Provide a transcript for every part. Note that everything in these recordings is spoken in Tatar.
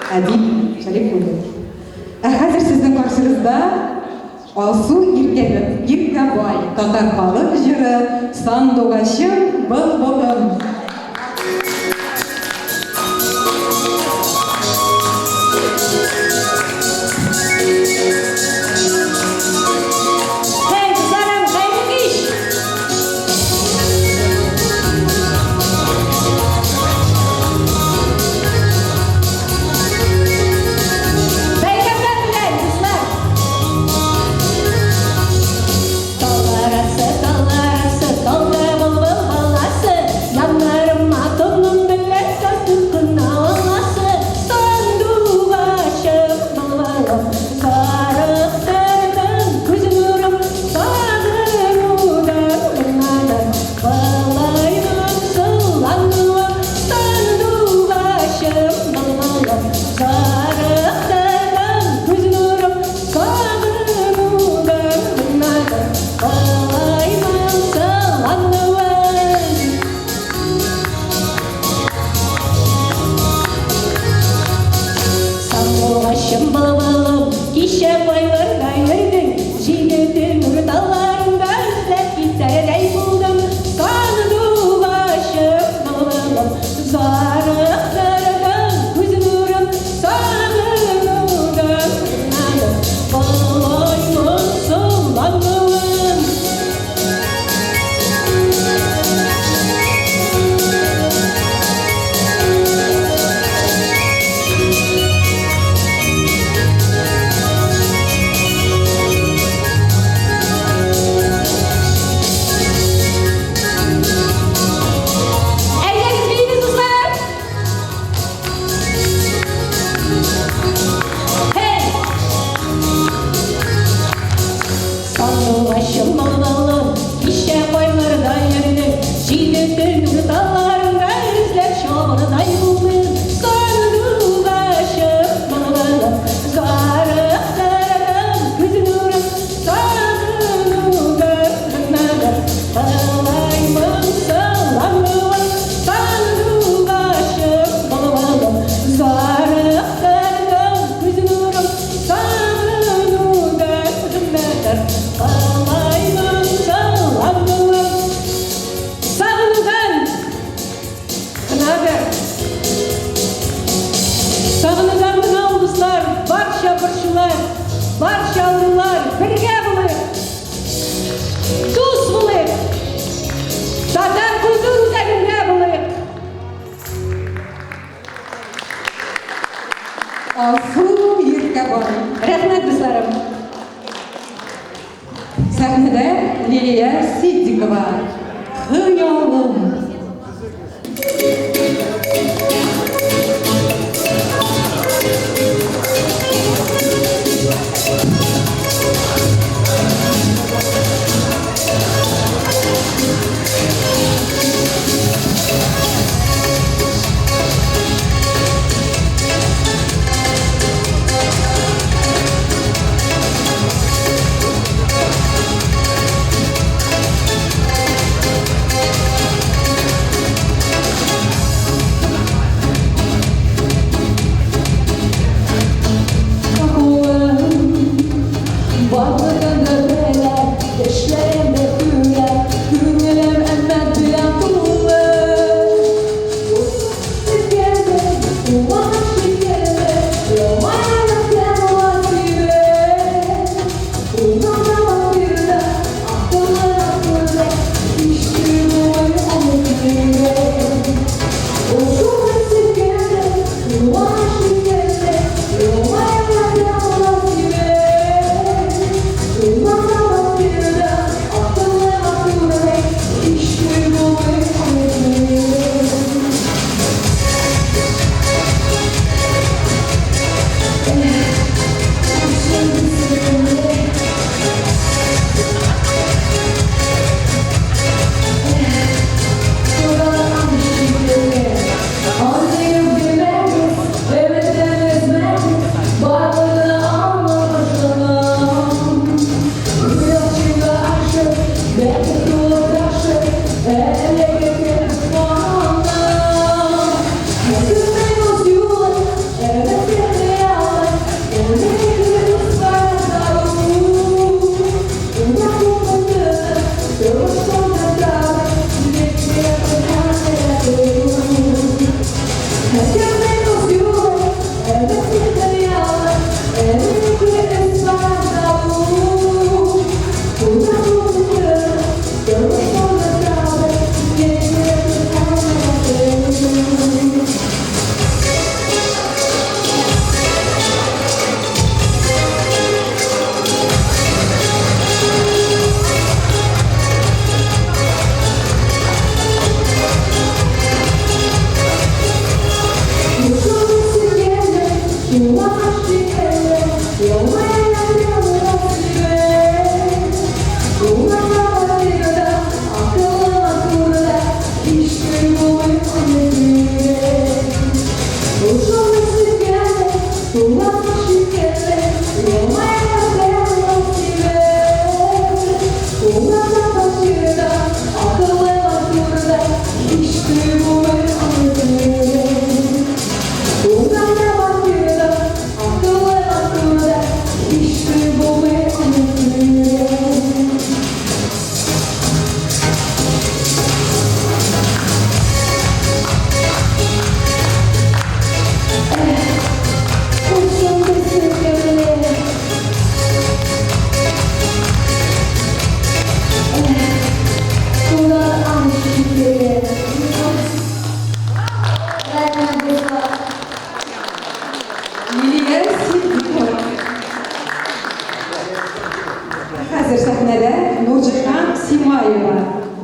Әдип Шәрифуллин. Ә хәзер сезнең каршыгызда Алсу Иркәбай, татар халык җыры Сандугачым, былбылым. Һәй, кызларым, хәерле кич! Бәйрәмнәр белән, дуслар! Тал арасы, тал арасы, талда былбыл баласы, Яннарыма томным белән тартып кына аласы. Сандугачым, былбылым, зарыктырдың күз нурым, Сагынудан гынадыр болай моңсулануым. Сандугачым, былбылым, зарыктырдың күз нурым, Сагынудан гынадыр болай моңсулануым. Сандугачым, былбылым, кичә кайларда йөрдең? Җиде төн урталарында эзләп китәрдәй булдым. Сандугачым, былбылым, зарыктырдың күз нурым. Сагынудан гынадыр болай моңсулануым. Әйдәгез, биибез, дуслар! Һей! Сандугачым, былбылым, кичә кайларда йөрдең? Җиде төн урталарында эзләп чабырдай булдым. Сандугачым, былбылым, зарыктырдың күз нурым. Сагынудан гынадыр болай моңсулануым. Сандугачым, былбылым, зарыктырдың күз нурым. Сагынудан гынадыр болай моңсулануым. Сагынудан гынадыр. Сагынудан гына ул, дуслар, барча борчулар, барча авырулар, бергә булыйк! Дус булыйк! Татар культура үзәгендә булыйк! Алсу Иркәбай. Рәхмәт, дусларым! Сәхнәдә Лилия Ситдикова. Хыялым.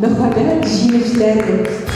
Мәхәббәт җимешләре.